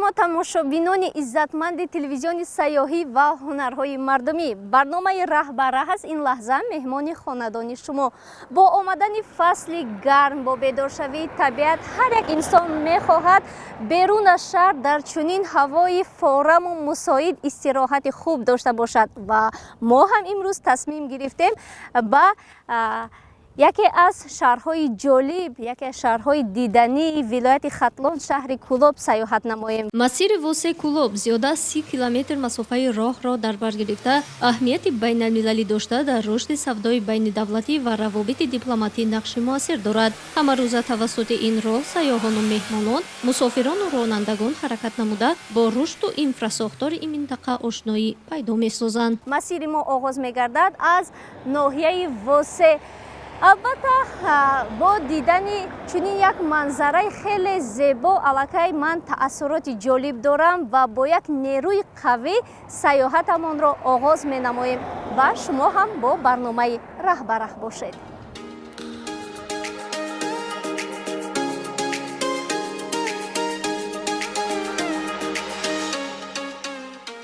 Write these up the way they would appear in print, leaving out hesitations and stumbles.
Шумо, тамошобинони иззатманди телевизиони сайёҳӣ ва ҳунарҳои мардумӣ. Барномаи «Раҳ ба раҳ» аст ин лаҳза меҳмони хонадони шумо. Бо омадани фасли гарм, бо бедоршавии табиат, ҳар як инсон мехоҳад берун аз шаҳр дар чунин ҳавои фораму мусоид истироҳати хуб дошта бошад. Ва мо ҳам имрӯз тасмим гирифтем ба яке аз шаҳрҳои ҷолиб, яке аз шаҳрҳои дидании вилояти Хатлон, шаҳри Кӯлоб сайёҳат намоем. Масири Восе Кӯлоб зиёда аз 30 километр масофаи роҳро дар бар гирифта, аҳамияти байналмилалӣ дошта, дар рушди савдои байнидавлатӣ ва равобити дипломатӣ нақши муассир дорад. Ҳамарӯза тавассути ин роҳ сайёҳону меҳмонон, мусофирону ронандагон ҳаракат намуда, бо рушду инфрасохтори ин минтақа ошноӣ пайдо месозанд. Масири мо оғоз мегардад аз ноҳияи Восе. Албатта, бо дидани чунин як манзараи хеле зебо аллакай ман таассуроти ҷолиб дорам ва бо як нерӯи қавӣ сайёҳатамонро оғоз менамоем. Ва шумо ҳам бо барномаи «Раҳ ба раҳ» бошед.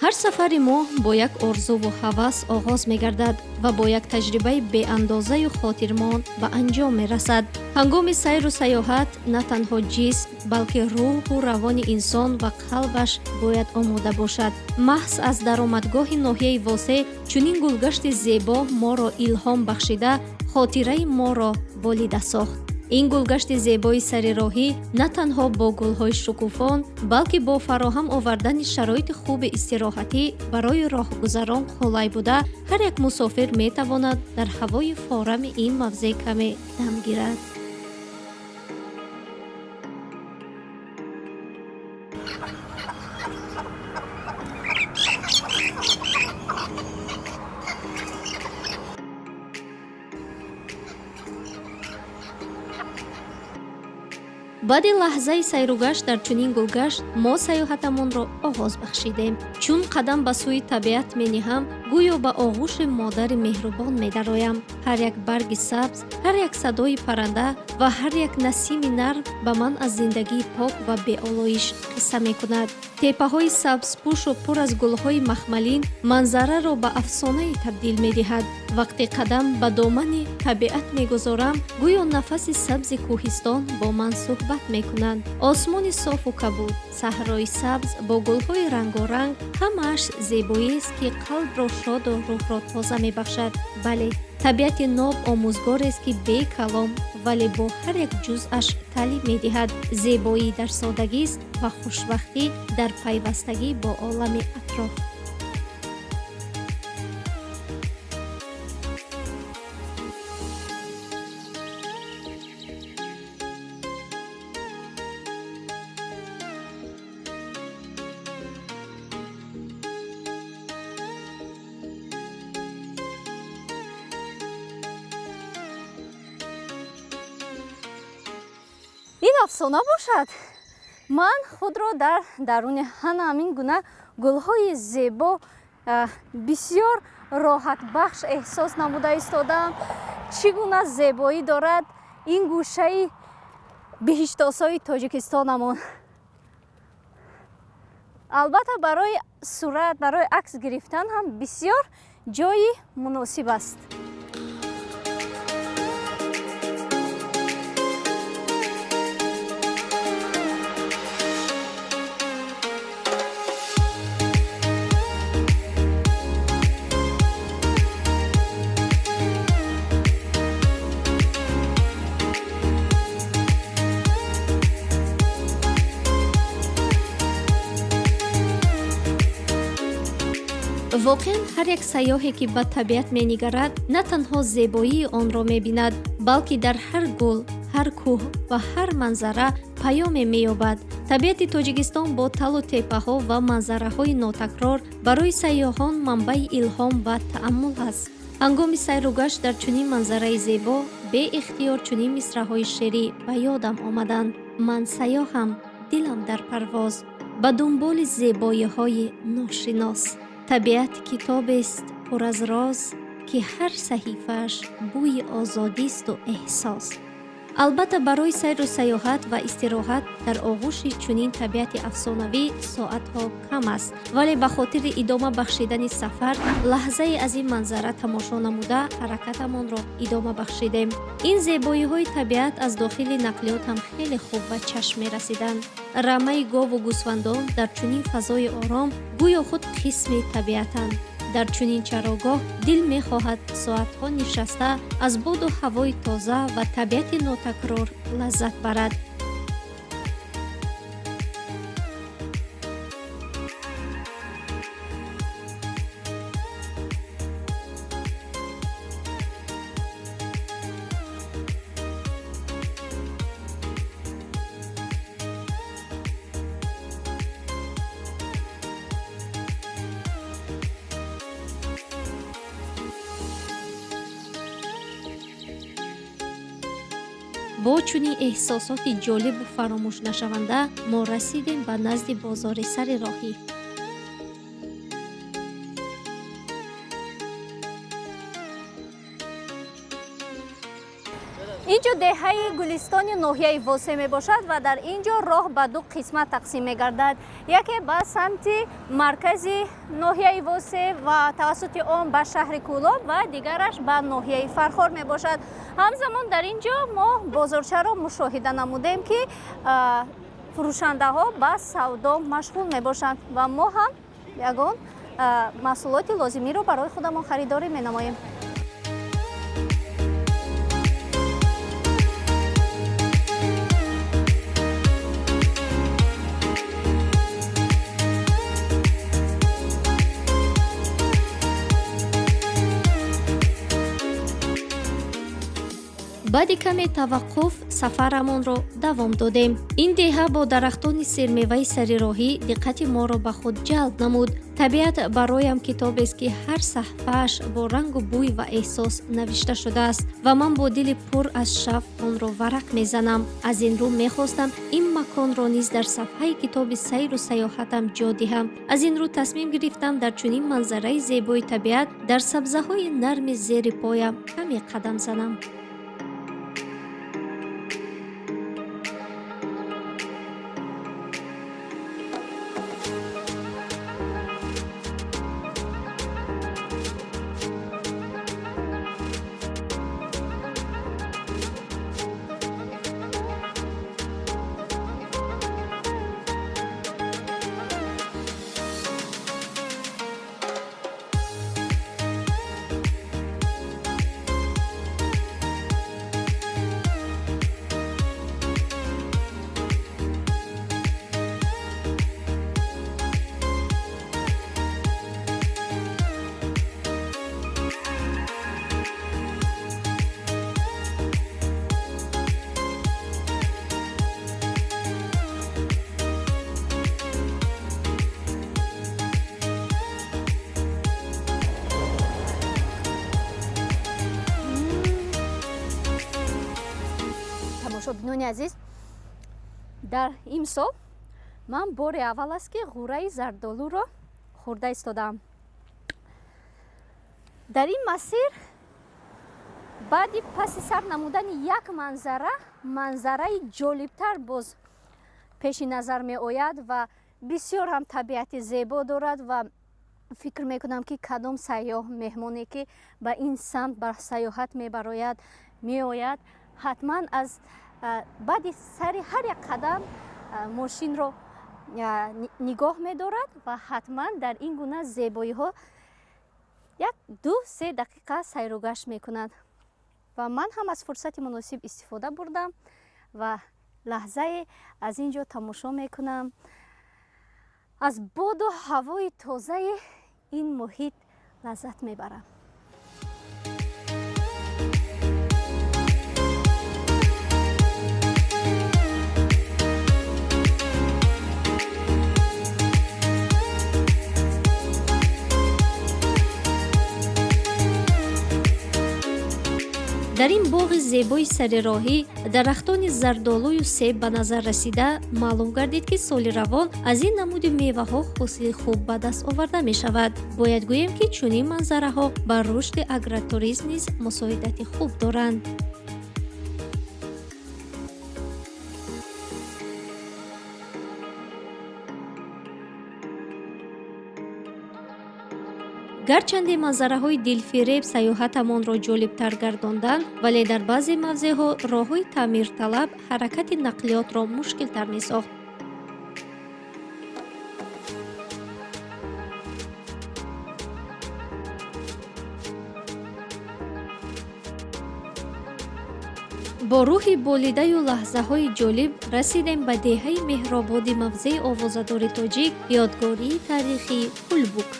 Ҳар сафари мо бо як орзуву ҳавас оғоз мегардад ва бо як таҷрибаи беандозаю хотирмон ба анҷом мерасад. Ҳангоми сайру сайёҳат на танҳо ҷисм, балки рӯҳу равони инсон ва қалбаш бояд омода бошад. Маҳз аз даромадгоҳи ноҳияи Восе чунин гулгашти зебо моро илҳом бахшида, хотираи моро болида сохт. Ин гулгашти зебои сари роҳӣ на танҳо бо гулҳои шукуфон, балки бо фароҳам овардани шароити хуби истироҳатӣ барои роҳгузарон қулай буда, ҳар як мусофир метавонад дар ҳавои форами ин мавзеъ каме дам гирад. Баъди лаҳзаи сайругашт дар чунин гулгашт мо сайёҳатамонро оғоз бахшидем. Чун қадам ба сӯи табиат мениҳам, гӯё ба оғӯши модари меҳрубон медароям. Ҳар як барги сабз, ҳар як садои парранда ва ҳар як насими нарм ба ман аз зиндагии пок ва беолоиш қисса мекунад. Теппаҳои сабзпӯшу пур аз гулҳои махмалин манзараро ба афсонае табдил медиҳад. Вақте қадам ба домани табиат мегузорам, гӯё нафаси сабзи кӯҳистон бо ман суҳбат мекунанд. Осмони софу кабуд, саҳрои сабз бо гулҳои рангоранг — ҳамааш зебоиест, ки қалбро шоду рӯҳро тоза мебахшад. Бале, табиати ноб омӯзгорест, ки бекалом, вале бо ҳар як ҷузъаш таълим медиҳад. Зебоӣ дар содагист ва хушбахтӣ дар пайвастагӣ бо олами атроф. Ин афсона бошад, ман худро дар даруни ҳана ҳамин гуна гулҳои зебо бисёр роҳатбахш эҳсос намуда истодаам. Чӣ гуна зебоӣ дорад ин гӯшаи биҳиштосои Тоҷикистонамон! Албатта, барои сурат, барои акс гирифтан ҳам бисёр ҷои муносиб аст. Воқеан, ҳар як сайёҳе, ки ба табиат менигарад, на танҳо зебоии онро мебинад, балки дар ҳар гул, ҳар кӯҳ ва ҳар манзара паёме меёбад. Табиати Тоҷикистон бо талу теппаҳо ва манзараҳои нотакрор барои сайёҳон манбаи илҳом ва тааммул аст. Ҳангоми сайругашт дар чунин манзараи зебо беихтиёр чунин мисраъҳои шеърӣ ба ёдам омаданд: «Ман сайёҳам, дилам дар парвоз, ба дунболи зебоиҳои ношинос. Табиат китобест пур аз роз, ки ҳар саҳифааш бӯи озодисту эҳсос». Албатта, барои сайру сайёҳат ва истироҳат дар оғӯши чунин табиати афсонавӣ соатҳо кам аст, вале ба хотири идома бахшидани сафар лаҳзае аз ин манзара тамошо намуда, ҳаракатамонро идома бахшидем. Ин зебоиҳои табиат аз дохили нақлиёт ҳам хеле хуб ба чашм мерасиданд. Рамаи гову гӯсфандон дар чунин фазои ором гӯё худ қисми табиатанд. Дар чунин чарогоҳ дил мехоҳад соатҳо нишаста, аз боду ҳавои тоза ва табиати нотакрор лаззат барад. Бо чунин эҳсосоти ҷолибу фаромӯшнашаванда мо расидем ба назди бозори сари роҳӣ. Ин ҷо деҳаи Гулистони ноҳияи Восе мебошад ва дар ин ҷо роҳ ба ду қисмат тақсим мегардад: яке ба самти маркази ноҳияи Восе ва тавассути он ба шаҳри Кӯлоб ва дигараш ба ноҳияи Фархор мебошад. Ҳамзамон дар ин ҷо мо бозорчаро мушоҳида намудем, ки фурӯшандаҳо ба савдо машғул мебошанд ва мо ҳам ягон маҳсулоти лозимиро барои худамон харидорӣ менамоем. Баъди каме таваққуф сафарамонро давом додем. Ин деҳа бо дарахтони сермеваи сарироҳӣ диққати моро ба худ ҷалб намуд. Табиат бароям китобест, ки ҳар саҳфааш бо рангу бӯй ва эҳсос навишта шудааст ва ман бо дили пур аз шавқ онро варақ мезанам. Аз ин рӯ мехостам ин маконро низ дар сафҳаи китоби сайру сайёҳатам ҷо диҳам. Аз ин рӯ тасмим гирифтам дар чунин манзараи зебои табиат, дар сабзаҳои нарми зери поям каме қадам занам. Тамошобинони азиз, дар имсол ман бори аввал аст, ки ғӯраи зардолуро хӯрда истодаам. Дар ин масир баъди паси сар намудани як манзара, манзараи ҷолибтар боз пеши назар меояд ва бисёр ҳам табиати зебо дорад. Ва фикр мекунам, ки кадом сайёҳ, меҳмоне, ки ба ин самт ба сайёҳат мебарояд, меояд, ҳатман аз баъди сари ҳар як қадам мошинро нигоҳ медорад ва ҳатман дар ин гуна зебоиҳо як ду се дақиқа сайругашт мекунад. Ва ман ҳам аз фурсати муносиб истифода бурдам ва лаҳзае аз ин ҷо тамошо мекунам, аз боду ҳавои тозаи ин муҳит лаззат мебарам. Дар ин боғи зебои сарироҳӣ дарахтони зардолую себ ба назар расида, маълум гардид, ки соли равон аз ин намуди меваҳо ҳосили хуб ба даст оварда мешавад. Бояд гӯем, ки чунин манзараҳо ба рушди агротуризм низ мусоидати хуб доранд. Гарчанде манзараҳои дилфиреб сайёҳатамонро ҷолибтар гардонданд, вале дар баъзе мавзеъҳо роҳҳои таъмирталаб ҳаракати нақлиётро мушкилтар месохт. Бо рӯҳи болидаю лаҳзаҳои ҷолиб расидем ба деҳаи Меҳрободи мавзеи овозадори тоҷик, ёдгории таърихии Ҳулбук.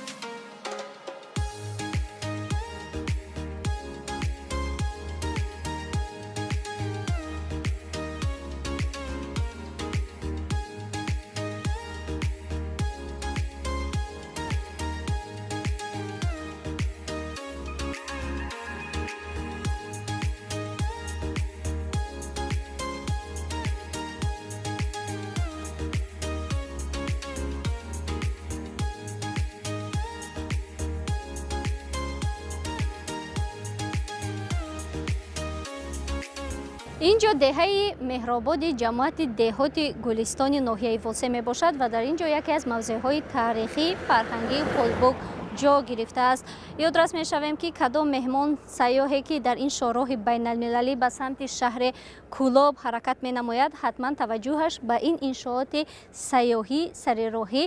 Ин ҷо деҳаи Меҳрободи ҷамоати деҳоти Гулистони ноҳияи Восе мебошад ва дар ин ҷо яке аз мавзеъҳои таърихӣ фарҳангии Ҳулбук ҷо гирифтааст. Ёдрас мешавем, ки кадом меҳмон сайёҳе, ки дар ин шоҳроҳи байналмилалӣ ба самти шаҳри Кӯлоб ҳаракат менамояд, ҳатман таваҷҷӯҳаш ба ин иншооти сайёҳӣ сарироҳӣ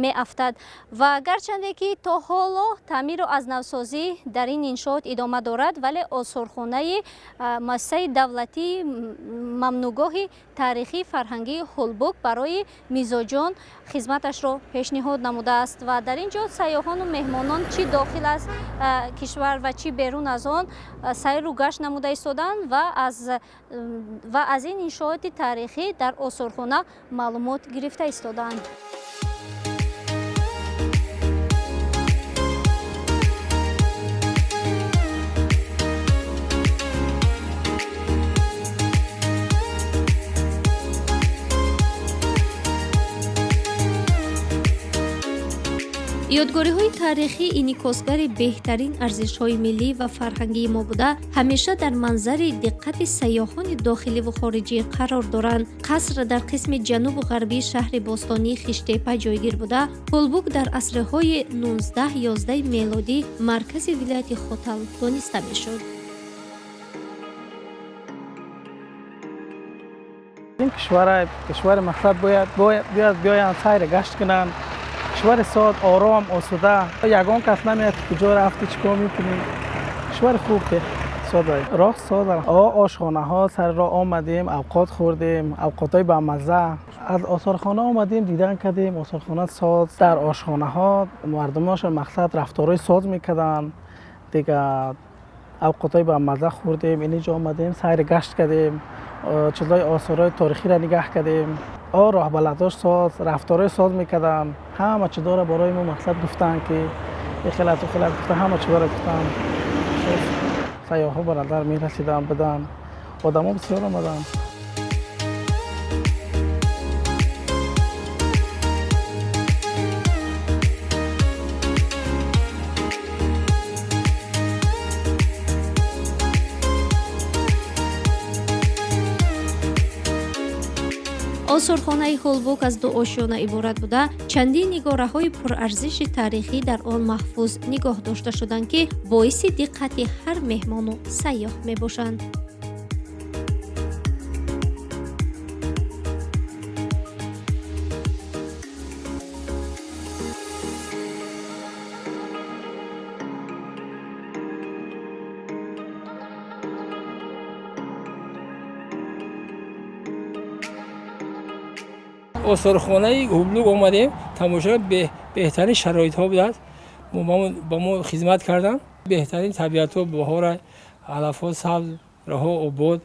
меафтад. Ва гарчанде ки то ҳоло таъмиру аз навсозӣ дар ин иншоот идома дорад, вале осорхонаи муассисаи давлатии мамнӯъгоҳи таърихии фарҳангии Ҳулбук барои мизоҷон хизматашро пешниҳод намудааст ва дар ин ҷо сайёҳону меҳмонон чӣ дохил аз кишвар ва чӣ берун аз он сайру гашт намуда истоданд ва аз ин иншооти таърихӣ дар осорхона маълумот гирифта истодаанд. Ёдгориҳои таърихӣ инъикосгари беҳтарин арзишҳои миллӣ ва фарҳангии мо буда, ҳамеша дар манзари диққати сайёҳони дохиливу хориҷӣ қарор доранд. Қаср дар қисми ҷанубу ғарбии шаҳри бостонии Хиштепа ҷойгир буда, Ҳулбук дар асрҳои 19-11 мелодӣ маркази вилояти Хотал дониста мешуд. Ин кишвари мақсад бояд биёянд, сайр гашт кунанд. Кишвари сод, ором, осуда. Ягон кас намеяд, куҷо рафтӣ, чӣ кор мекунӣ. Кишвари хуб сода, роҳ сода. Ошхонаҳо сари роҳ омадем, авқот хӯрдем, авқотҳои бамазза. Аз осорхона омадем, дидан кардем, осорхона соз. Дар ошхонаҳо мардумошон мақсад рафторҳои соз мекарданд. Дигар авқотҳои бамазза хӯрдем, инҷо омадем, сайри гашт кардем, чизҳои осорҳои торихиро нигаҳ кардем. Роҳбаладош соз, рафторҳои соз мекарданд. Ҳама чизҳоро барои мо мақсад гуфтанд, ки ихелат ухелат гуфтанд, ҳама чизҳоро гуфтанд. Сайёҳҳо ба назар мерасиданд, буданд, одамо бисёр омаданд. Осорхонаи Ҳулбук аз ду ошёна иборат буда, чандин нигораҳои пурарзиши таърихӣ дар он маҳфуз нигоҳ дошта шуданд, ки боиси диққати ҳар меҳмону сайёҳ мебошанд. Осорхонаи Ҳулбук омадем, тамошо беҳтарин шароитҳо будааст. Ба мо хизмат карданд. Беҳтарин табиатҳо, баҳора, алафҳо сабз, роҳҳо обод,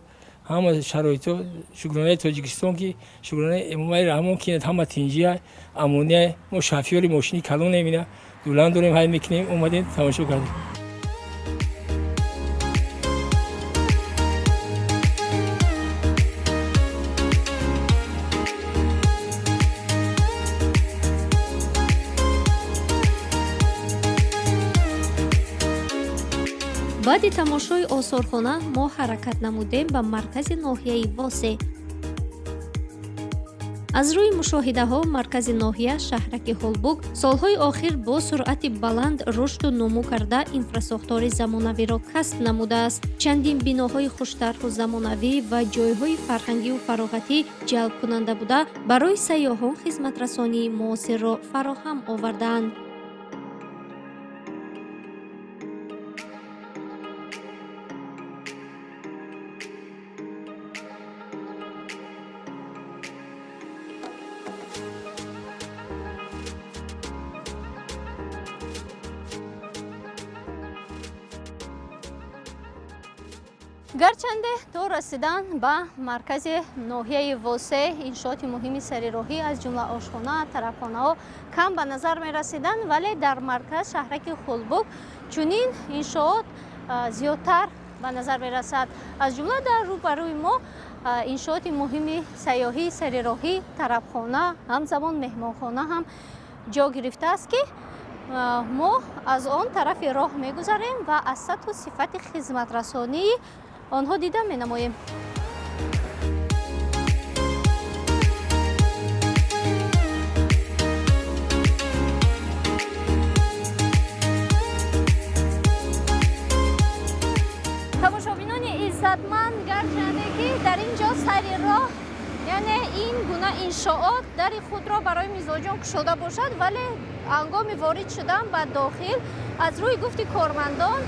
ҳама шароитҳо. Шукронаи Тоҷикистон, ки шукронаи Эмомалӣ Раҳмон, ки ҳама тинҷия, амония. Мо шофёри мошини калонем, ина дулан дорем, ҳай мекунем, омадем, тамошо кардем. Баъди тамошои осорхона мо ҳаракат намудем ба маркази ноҳияи Восе. Аз рӯи мушоҳидаҳо, маркази ноҳия, шаҳраки Ҳулбук, солҳои охир бо суръати баланд рушду нумӯ карда, инфрасохтори замонавиро касб намудааст. Чандин биноҳои хуштарҳу замонавӣ ва ҷойҳои фарҳангию фароғатӣ ҷалбкунанда буда, барои сайёҳон хизматрасонии муосирро фароҳам овардаанд. Гарчанде то расидан ба маркази ноҳияи Восеъ иншооти муҳими сарироҳӣ, аз ҷумла ошхона, тарабхонаҳо кам ба назар мерасиданд, вале дар марказ, шаҳраки Хулбук, чунин иншоот зиёдтар ба назар мерасад. Аз ҷумла дар рӯбарӯи мо иншооти муҳими сайёҳӣ, сарироҳӣ, тарабхона, ҳамзамон меҳмонхона ҳам ҷо гирифтааст, ки мо аз он тарафи роҳ мегузарем ва аз сатҳу сифати хизматрасонии онҳо дида менамоем. Тамошобинони иззатманд, гарчанде ки дар ин ҷо сари роҳ, яъне ин гуна иншоот дари худро барои мизоҷон кушода бошад, вале ҳангоми ворид шудан ба дохил, аз рӯи гуфти кормандон,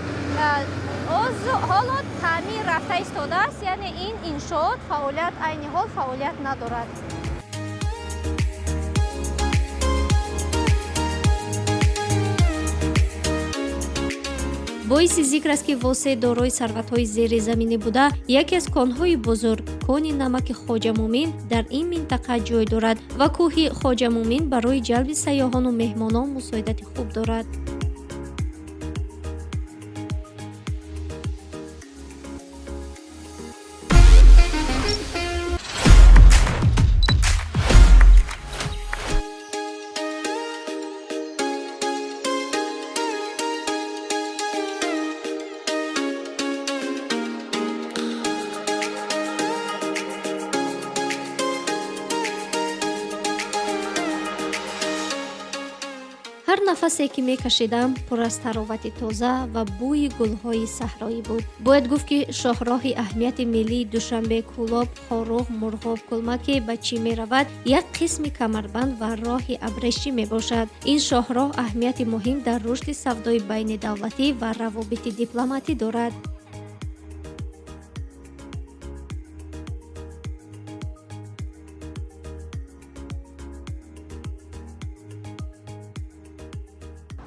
ҳоло таъмир рафта истодааст, яъне ин иншоот фаъолият, айни ҳол фаъолият надорад. Боиси зикр аст, ки Восеъ дорои сарватҳои зеризаминӣ буда, яке аз конҳои бузург, кони намаки Хоҷамӯмин, дар ин минтақа ҷой дорад ва кӯҳи Хоҷамӯмин барои ҷалби сайёҳону меҳмонон мусоидати хуб дорад. Ҳар нафасе, ки мекашидам, пур аз таровати тоза ва бӯи гулҳои саҳроӣ буд. Бояд гуфт, ки шоҳроҳи аҳамияти миллии Душанбе, Кӯлоб, Хоруғ, Мурғоб, Кулмаке ба чӣ меравад, як қисми камарбанд ва роҳи абрешӣ мебошад. Ин шоҳроҳ аҳамияти муҳим дар рушди савдои байнидавлатӣ ва равобити дипломатӣ дорад.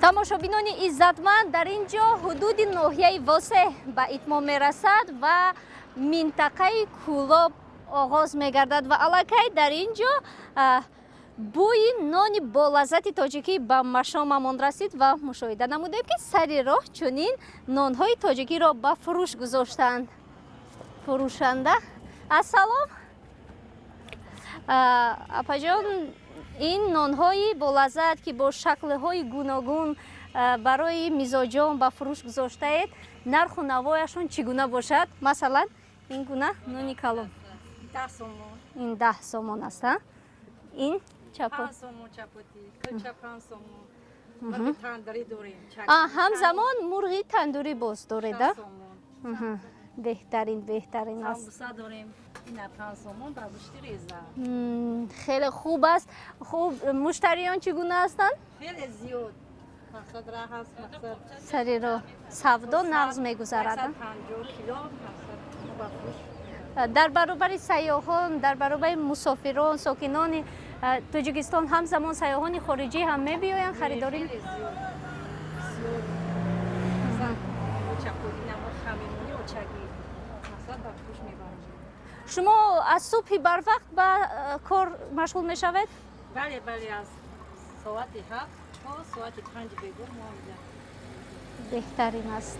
Тамошобинони иззатманд, дар ин ҷо ҳудуди ноҳияи Восеъ ба итмом мерасад ва минтақаи Кӯлоб оғоз мегардад ва аллакай дар ин ҷо бӯи нони болаззати тоҷикӣ ба машомамон расид ва мушоҳида намудем, ки сари роҳ чунин нонҳои тоҷикиро ба фурӯш гузоштанд. Фурӯшанда, ассалом, апаҷон, ин нонҳои болаззат, ки бо шаклҳои гуногун барои мизоҷон ба фурӯш гузоштаед, нарху навояшон чӣ гуна бошад? Масалан, ин гуна нони калон? 10 сомон. Ин 10 сомон аст, а ин чапо? 5 сомон чапоти, кулча 5 сомон. Мурғи тандурӣ дорем. Ҳамзамон мурғи тандурӣ боз доред, а? 6 сомон. Беҳтарин, беҳтарин аст. Самбуса дорем. Ина 5 сомон ба гӯшти реза. Хеле хуб аст. Хуб, муштариён чӣ гуна ҳастанд? Хеле зиёд. Мақсад раҳ ҳаст, мақсад. Сари роҳ савдо нағз мегузарад, а? 150 кило мақсад ба фурӯш. Дар баробари сайёҳон, дар баробари мусофирон, сокинони Тоҷикистон, ҳамзамон сайёҳони хориҷӣ ҳам мебиёянд харидорӣ? Хеле зиёд. Зиёд. Масалан, чапоти намо хамирмонӣ очагӣ. Мақсад ба фурӯш мебарем. Шумо аз субҳи барвақт ба кор машғул мешавед? Бале, бале, аз соати 7 то соати 5 бегоҳ мо инҷа. Беҳтарин аст.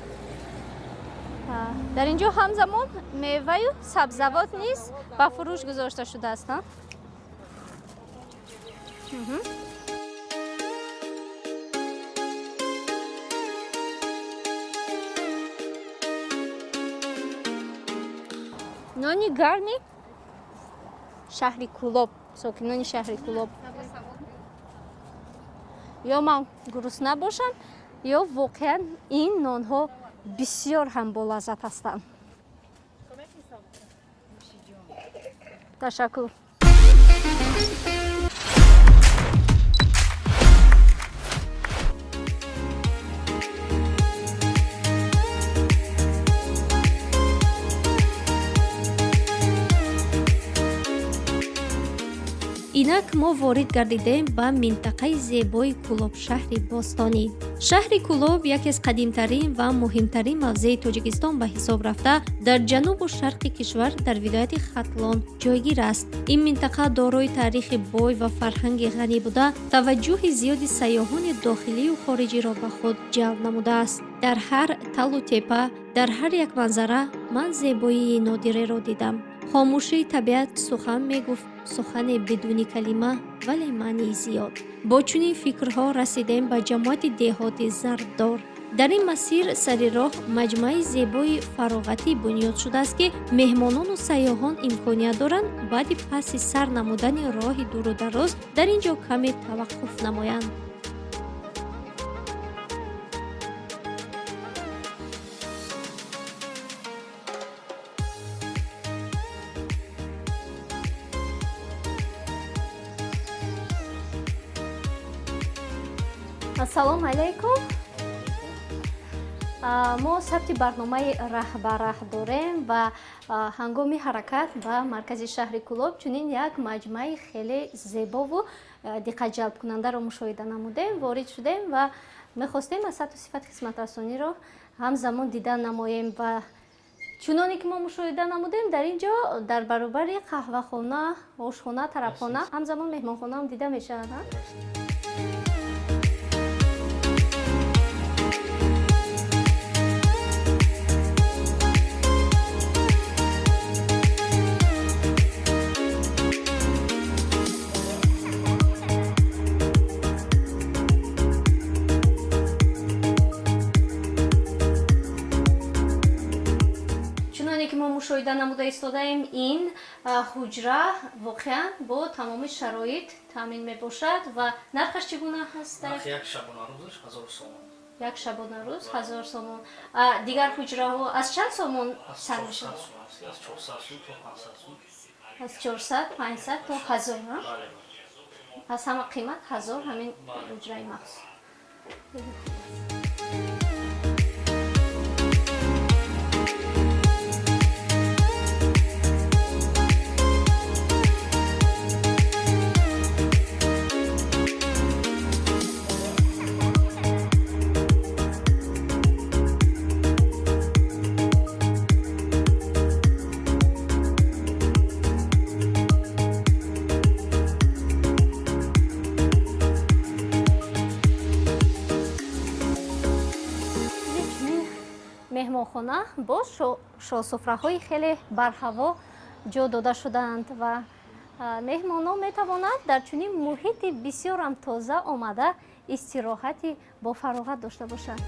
Дар ин ҷо ҳамзамон меваю сабзавот низ ба фурӯш гузошта шудааст, а? Нони гарми Шаҳри Кӯлоб, сокинони шаҳри Кӯлоб. Ё ман гурусна бошам, ё воқеан ин нонҳо бисёр ҳам болаззат ҳастанд. Ташаккур. Инак мо ворид гардидем ба минтақаи зебои Кӯлоб, шаҳри бостонӣ. Шаҳри Кӯлоб яке аз қадимтарин ва муҳимтарин мавзеи Тоҷикистон ба ҳисоб рафта, дар ҷанубу шарқи кишвар, дар вилояти Хатлон ҷойгир аст. Ин минтақа дорои таърихи бой ва фарҳанги ғанӣ буда, таваҷҷӯҳи зиёди сайёҳони дохилию хориҷиро ба худ ҷалб намудааст. Дар ҳар талу тепа, дар ҳар як манзара ман зебоии нодиреро дидам. Хомӯшии табиат сухан мегуфт, сухане бидуни калима, вале маънии зиёд. Бо чунин фикрҳо расидем ба ҷамоати деҳоти Зардор. Дар ин масир сари роҳ маҷмӯаи зебои фароғатӣ бунёд шудааст, ки меҳмонону сайёҳон имконият доранд баъди паси сар намудани роҳи дуру дароз дар ин ҷо каме таваққуф намоянд. Ассалому алайкум. Мо сабти барномаи «Раҳ ба раҳ» дорем ва ҳангоми ҳаракат ба маркази шаҳри Кӯлоб чунин як маҷмӯаи хеле зебову диққатҷалбкунандаро мушоҳида намудем, ворид шудем ва мехостем аз сатҳу сифати хизматрасониро ҳамзамон дида намоем. Ва чуноне ки мо мушоҳида намудем, дар ин ҷо дар баробари қаҳвахона, ошхона, тарабхона, ҳамзамон меҳмонхонаам дида мешавад. Чуноне ки мо мушоҳида намуда истодаем, ин ҳуҷра воқеан бо тамоми шароит таъмин мебошад. Ва нархаш чӣ гуна ҳаст? Нархи як шабонарӯзаш 1000 сомон. Як шабонарӯз 1000 сомон. Дигар ҳуҷраҳо аз чанд сомон сар мешавад? Аз 400 сум то 500 сум. Аз 400, 500 то 1000. Аз ҳама қимат 1000, ҳамин ҳуҷраи махсус. Меҳмонхона бо шоҳсуфраҳои хеле барҳаво ҷо дода шудаанд ва меҳмонон метавонанд дар чунин муҳити бисёрам тоза омада, истироҳати бофароғат дошта бошанд.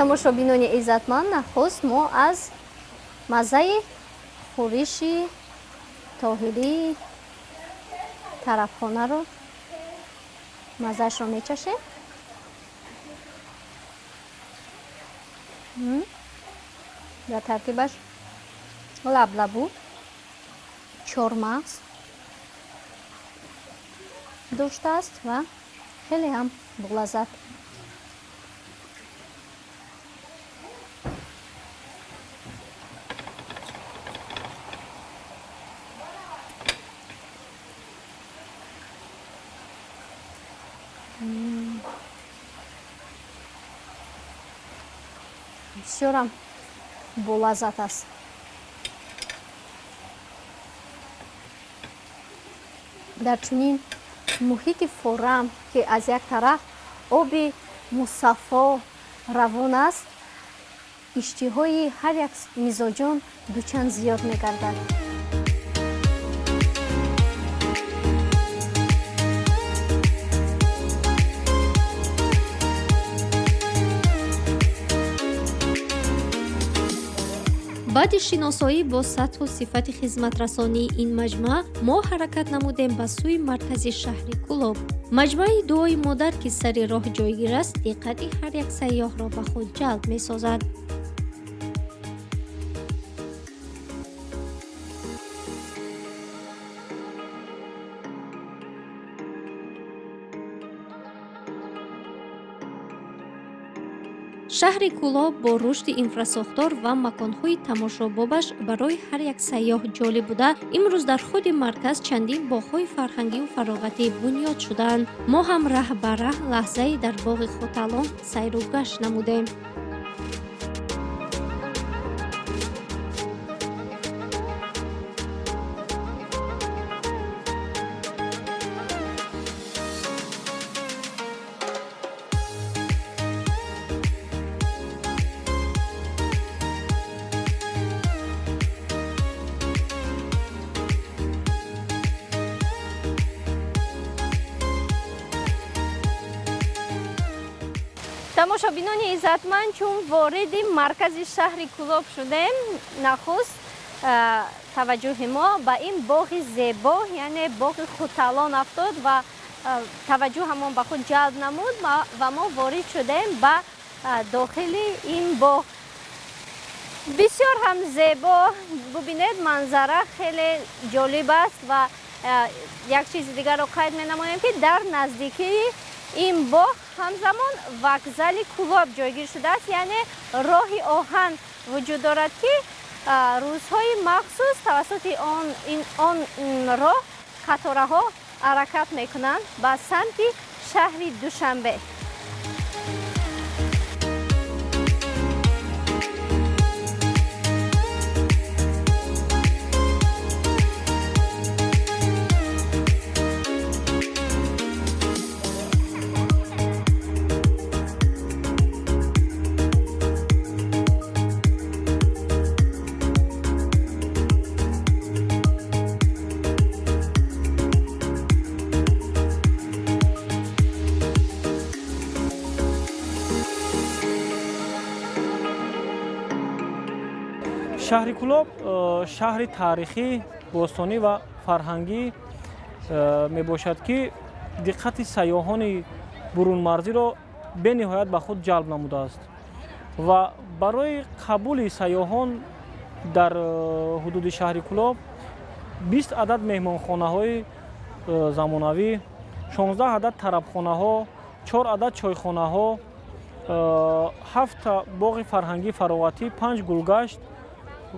Тамошобинони иззатманд, нахуст мо аз маззаи хӯриши Тоҳирии тарабхонаро маззаашро мечашем. Дар таркибаш лаблабу, чормағз доштааст ва хеле ҳам болаззат. Бисёрам болаззат аст. Дар чунин муҳити форам, ки аз як тараф оби мусаффо равон аст, иштиҳои ҳар як мизоҷон дучанд зиёд мегардад. Баъди шиносоӣ бо сатҳу сифати хизматрасонии ин маҷмӯа, мо ҳаракат намудем ба сӯи маркази шаҳри Кӯлоб. Маҷмӯаи Дуои модар, ки сари роҳ ҷойгир аст, диққати ҳар як сайёҳро ба худ ҷалб месозад. Шаҳри Кӯлоб бо рушди инфрасохтор ва маконҳои тамошобобаш барои ҳар як сайёҳ ҷолиб буда, имрӯз дар худи марказ чандин боғҳои фарҳангию фароғатӣ бунёд шудаанд. Мо ҳам раҳ ба раҳ лаҳзае дар боғи Хоталон сайру гашт намудем. Тамошобинони иззатманд, чун вориди маркази шаҳри Кӯлоб шудем, нахуст таваҷҷӯҳи мо ба ин боғи зебо, яъне боғи Хуталон афтод ва таваҷҷӯҳамон ба худ ҷалб намуд ва мо ворид шудем ба дохили ин боғ. Бисёр ҳам зебо, бубинед, манзара хеле ҷолиб аст ва як чизи дигарро қайд менамоем, ки дар наздикии ин боғ ҳамзамон вокзали Кӯлоб ҷойгир шудааст, яъне роҳи оҳан вуҷуд дорад, ки рӯзҳои махсус тавассути он роҳ қатораҳо ҳаракат мекунанд ба самти шаҳри Душанбе. Шаҳри Кӯлоб шаҳри таърихӣ, бостонӣ ва фарҳангӣ мебошад, ки диққати сайёҳони бурунмарзиро бениҳоят ба худ ҷалб намудааст ва барои қабули сайёҳон дар ҳудуди шаҳри Кӯлоб 20 адад меҳмонхонаҳои замонавӣ, 16 адад тарабхонаҳо, 4 адад чойхонаҳо, 7 боғи фарҳангӣ фароғатӣ, 5 гулгашт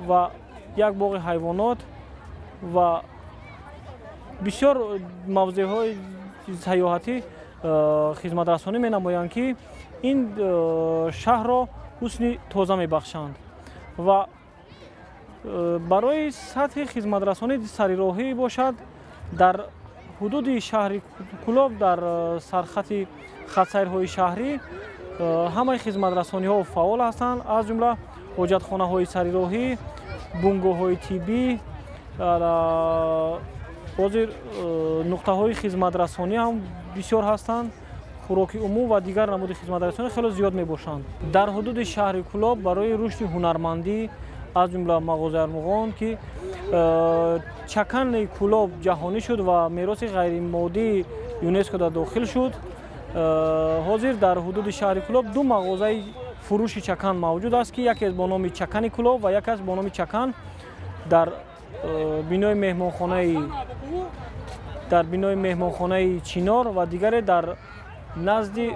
ва як боғи ҳайвонот ва бисёр мавзеъҳои сайёҳатӣ хизматрасонӣ менамоянд, ки ин шаҳрро ҳусни тоза мебахшанд ва барои сатҳи хизматрасонӣ сарироҳӣ бошад, дар ҳудуди шаҳри Кӯлоб дар сархати хатсайрҳои шаҳрӣ ҳамаи хизматрасониҳо фаъол ҳастанд, аз ҷумла ҳоҷатхонаҳои сарироҳӣ, бунгоҳҳои тиббӣ, ҳозир нуқтаҳои хизматрасонӣ ҳам бисёр ҳастанд, хӯроки умум ва дигар намуди хизматрасонӣ хеле зиёд мебошанд. Дар ҳудуди шаҳри Кӯлоб барои рушди ҳунармандӣ, аз ҷумла мағозаи Армуғон, ки чакани Кӯлоб ҷаҳонӣ шуд ва мероси ғайримоддии ЮНЕСКО дар дохил шуд, ҳозир дар ҳудуди шаҳри Кӯлоб ду мағозаи фурӯши чакан мавҷуд аст, ки яке бо номи Чакани Кӯлоб ва яке бо номи Чакан дар бинои меҳмонхонаи Чинор ва дигаре дар назди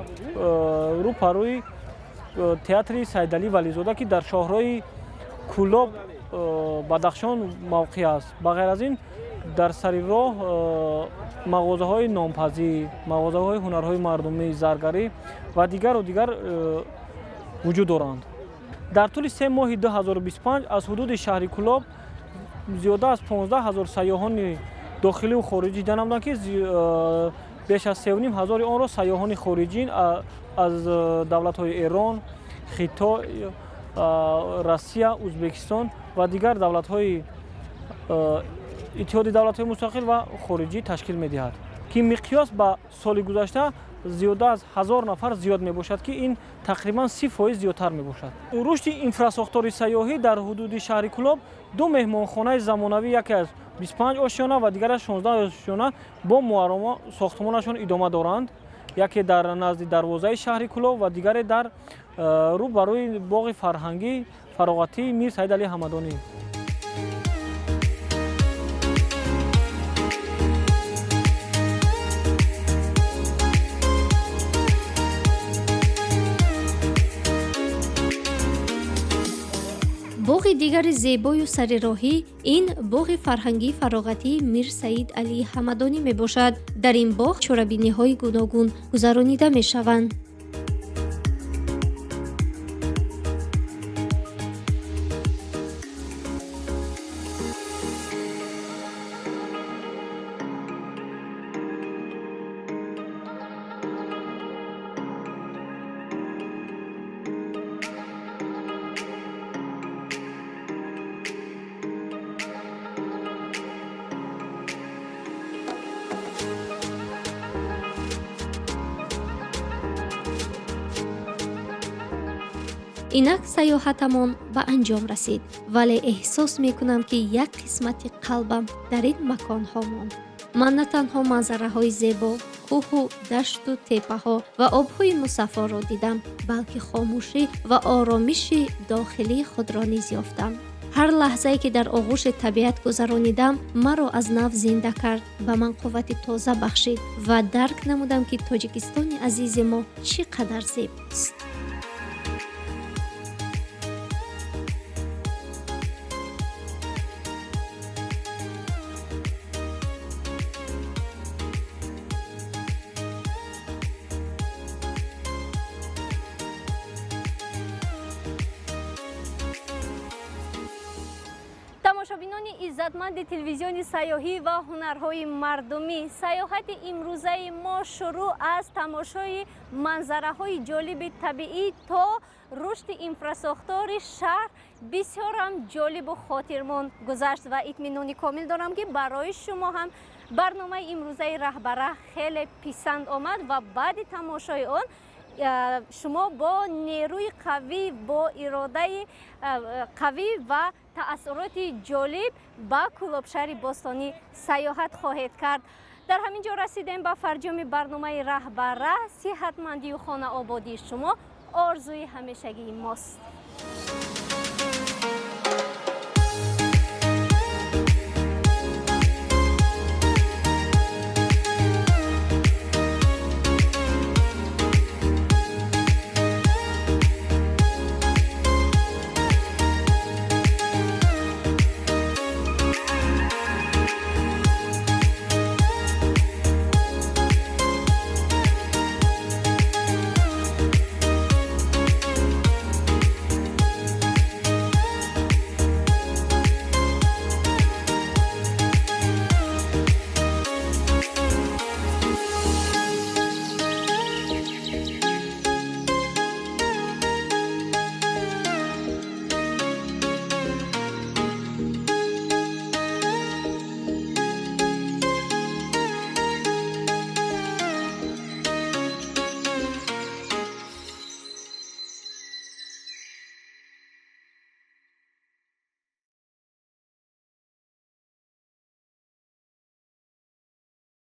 рӯпарӯи театри Сайдалӣ Вализода, ки дар шоҳроҳи Кӯлоб Бадахшон мавқеъ аст. Ба ғайр аз ин дар сари роҳ мағозаҳои нонпазӣ, мағозаҳои ҳунарҳои мардумӣ, заргарӣ ва дигару дигар вуҷуд доранд. Дар тӯли 3 моҳи 2025 аз ҳудуди шаҳри Кӯлоб зиёда аз 15 ҳазор сайёҳони дохиливу хориҷӣ дида намуданд, ки беш аз 3,5 ҳазори онро сайёҳони хориҷӣ аз давлатҳои Эрон, Хитой, Россия, Ӯзбекистон ва дигар давлатҳои Иттиҳоди давлатҳои мустақил ва хориҷӣ ташкил медиҳад, ки миқёс ба соли гузашта зиёда аз 1000 нафар зиёд мебошад, ки ин тақрибан 30% зиёдтар мебошад. Рушди инфрасохтори сайёҳӣ дар ҳудуди шаҳри Кӯлоб ду меҳмонхонаи замонавӣ, яке аз 25 ошёна ва дигараш 16 ошёна, бо муарромо сохтмонашон идома доранд. Яке дар назди дарвозаи шаҳри Кӯлоб ва дигаре дар рӯ барои боғи фарҳангӣ фароғатии Мир Саид Али Ҳамадонӣ. Боғи дигари зебою сарироҳӣ ин боғи фарҳангии фароғатии Мир Саид Алии Ҳамадонӣ мебошад. Дар ин боғ чорабиниҳои гуногун гузаронида мешаванд. Инак сайёҳатамон ба анҷом расид, вале эҳсос мекунам, ки як қисмати қалбам дар ин маконҳо монд. Ман на танҳо манзараҳои зебо, кӯҳу дашту теппаҳо ва обҳои мусаффоро дидам, балки хомӯшӣ ва оромиши дохилии худро низ ёфтам. Ҳар лаҳзае, ки дар оғӯши табиат гузаронидам, маро аз нав зинда кард, ба ман қуввати тоза бахшид ва дарк намудам, ки Тоҷикистони азизи мо чӣ қадар зебост. Тамошобинони иззатманди телевизиони сайёҳӣ ва ҳунарҳои мардумӣ, сайёҳати имрӯзаи мо шурӯъ аз тамошои манзараҳои ҷолиби табиӣ то рушди инфрасохтори шаҳр бисёрам ҷолибу хотирмон гузашт ва итминони комил дорам, ки барои шумо ҳам барномаи имрӯзаи Раҳбараҳ хеле писанд омад ва баъди тамошои он шумо бо нерӯи қавӣ, бо иродаи қавӣ ва таассуроти ҷолиб ба Кӯлобшаҳри бостонӣ сайёҳат хоҳед кард. Дар ҳамин ҷо расидем ба фарҷоми барномаи Раҳбараҳ. Сиҳатмандию хонаободии шумо орзуи ҳамешагии мост.